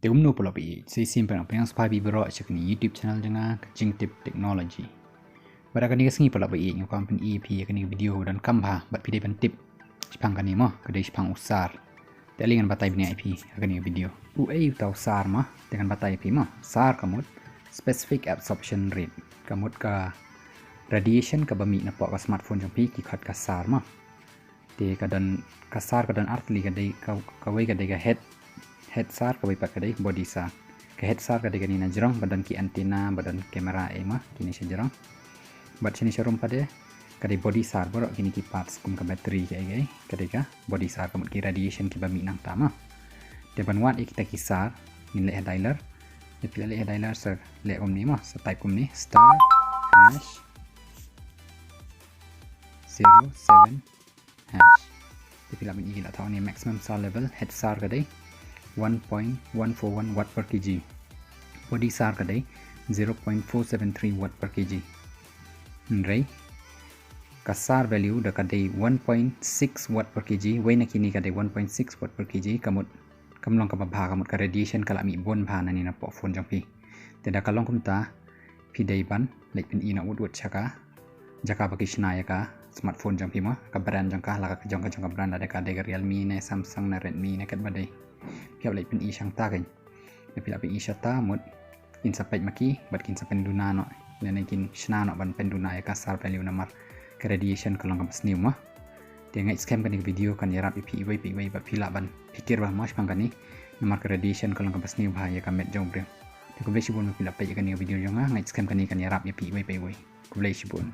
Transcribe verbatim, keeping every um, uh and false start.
Te kumno paralok ba ïeit, sa shisien pat nga pdiang sngewbha ïa phi baroh sha kane ka YouTube channel jong nga, ka Jingtip Technology. Bad ha kane ka sngi paralok ba ïeit, nga kwah ban pyni ïa phi ïa kane ka video ba donkam bha bad phi dei ban tip shaphang kane mo, ka dei shaphang u SAR. Te ale ngan batai bniah ïa phi ha kane ka video. Uei uta u SAR mo, te ngan batai ïa phi mo. SAR ka mut specific absorption rate, ka mut ka radiation kaba mih napoh ka smartphone jong phi, ki khot ka SAR mo. Te ka don, ka SAR ka don artylli, ka dei ka, kawei ka dei ka head, head SAR, kawei pat ka dei body SAR. Ka head SAR ka dei kane na jrong, ba don ki antenna, ba don camera, eh mo, kine sha jrong. Bad shane sharum pat de ka dei body SAR baroh, kine ki parts kum ka battery kaei kaei, ka dei ka body SAR, ka mut ki radiation kiba mih nangta mo. Te ban wad ïa kita ki SAR, ngin leh ha dialer. Te phi la leh ha dialer sa leh kumne mo, sa type kumne, star hash zero seven hash. Te phi lah ban i, ki la thoh ne maximum SAR level, head SAR ka dei one point one four one watt per kg. Body SAR ka dei zero point four seven three watt per kg. Hynrei ka SAR value da ka dei one point six watt per kg, wei na kine ka dei one point six watt per kg, ka mut kam long kaba bha, ka mut ka radiation ka la mih bun bha nangne napoh phone jong phi. Te da ka long kumta, phi dei ban leit pyni na wut wut sha ka jaka ba ki shna ïa ka smartphone jong phi mo, ka brand jong ka, la ka jong ka jong ka brand, lada ka dei ka Realme ne Samsung ne Redmi ne katba dei. Phi hap leit pyni shangta kein. Te phi lah pyni shata mut kin sa peit ma ki bad kin sa pynduna noh, lane kin shna noh ban pynduna ïa ka SAR value namar ka radiation ka long kaba sniew mo. Te nga ngeit skhem kane ka video kan ïarap ïa phi iwei pa iwei ba phi lah ban pyrkhat bha mo shaphang kane, namar ka radiation ka long kaba sniew bha ïa ka met jong u briew. Te khublei shibun ba phi la peit ïa kane ka video jong nga, nga ngeit skhem kane kan ïarap ïa phi iwei pa iwei. Khublei shibun.